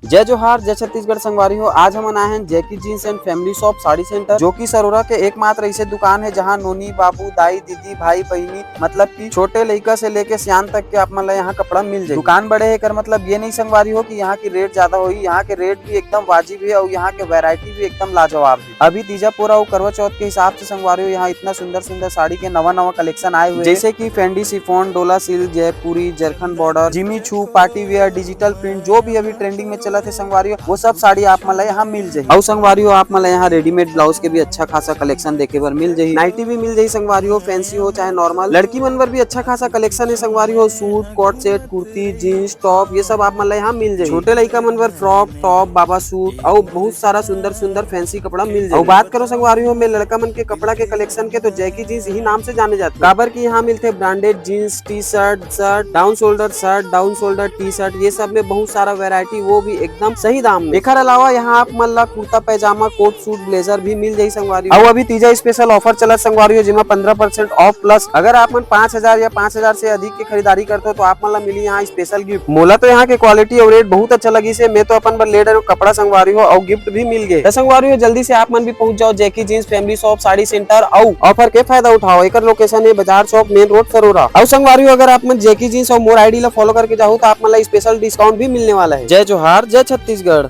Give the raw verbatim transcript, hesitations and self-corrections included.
जय जोहार, जय छत्तीसगढ़ संगवारी हो। आज हमन आए हैं Jackie jeans and family shop sari centre, जो कि सरोरा के एकमात्र ऐसे दुकान है, जहां नोनी, बाबू, दाई, दीदी, भाई, बहिनी, मतलब कि छोटे लइका से लेके सियान तक के आप मन ला यहाँ कपड़ा मिल जाही। दुकान बड़े है, एकर मतलब ये नहीं संगवारी हो कि यहाँ की रेट ज्यादा होही। यहाँ के रेट भी एकदम वाजिब है और यहाँ के वैरायटी भी एकदम लाजवाब है। अभी तीजा पोरा और करवा चौथ के हिसाब से संगवारी हो, यहाँ इतना सुंदर सुंदर साड़ी के नवा नवा कलेक्शन आए हुए हैं, जैसे कि Fendi chiffon, Dola silk, Jaipuri, जरखन border, Jimmy Choo, party wear, digital print, जो भी अभी ट्रेंडिंग में चलत है संगवारी हो, वो सब साड़ी आप मन ला यहाँ मिल जाही। अउ संगवारी हो, आप मन ला यहाँ रेडीमेड ब्लाउज के भी अच्छा खासा कलेक्शन देखे बर मिल जाही। नाइटी भी मिल जाही संगवारी हो, फैंसी हो चाहे नॉर्मल। लड़की मन बर भी अच्छा खासा कलेक्शन है संगवारी हो, suit, coord set, kurti, jeans, top, ये सब आप मन ला यहाँ मिल जाही। छोटे लइका मन बर फ्रॉक, टॉप, बाबा सूट अउ बहुत सारा सुंदर सुंदर फैंसी कपड़ा मिल जाही। अउ बात करो संगवारी हो, मैं लड़का मन के कपड़ा के कलेक्शन के, तो जैकी जींस ही नाम से जाने जाथे, काबर कि यहाँ मिलथे branded jeans, T shirt, shirt, down shoulder shirt, down shoulder T shirt, ये सब में बहुत सारा वैरायटी, वो भी एकदम सही दाम में। एखर अलावा यहाँ आप मन ला कुर्ता पैजामा, कोट सूट, ब्लेजर भी मिल जाही संगवारी हो। अउ अभी तीजा स्पेशल ऑफर चलत संगवारी हो, जेमा पंद्रह परसेंट ऑफ प्लस अगर आप मन पाँच हजार या पाँच हजार से अधिक के खरीदारी करथो, तो आप मन ला मिली यहाँ स्पेशल गिफ्ट। मोला तो यहाँ के क्वालिटी अउ रेट बहुत अच्छा लगिस हे। मैं तो अपन बर ले डरेंव कपड़ा संगवारी हो, अउ गिफ्ट भी मिल गे। त संगवारी हो, जल्दी से आप मन भी पहुंच जाओ Jackie jeans family shop sari centre अउ ऑफर के फायदा उठाओ। एकर लोकेशन है बाजार चौक, मेन रोड, सरोरा। अउ संगवारी हो, अगर आप मन जैकी जींस अउ मोर आईडी ला फॉलो करके जाओ, तो आप मन ला स्पेशल डिस्काउंट भी मिलने वाला है। जय जोहार, जय छत्तीसगढ़।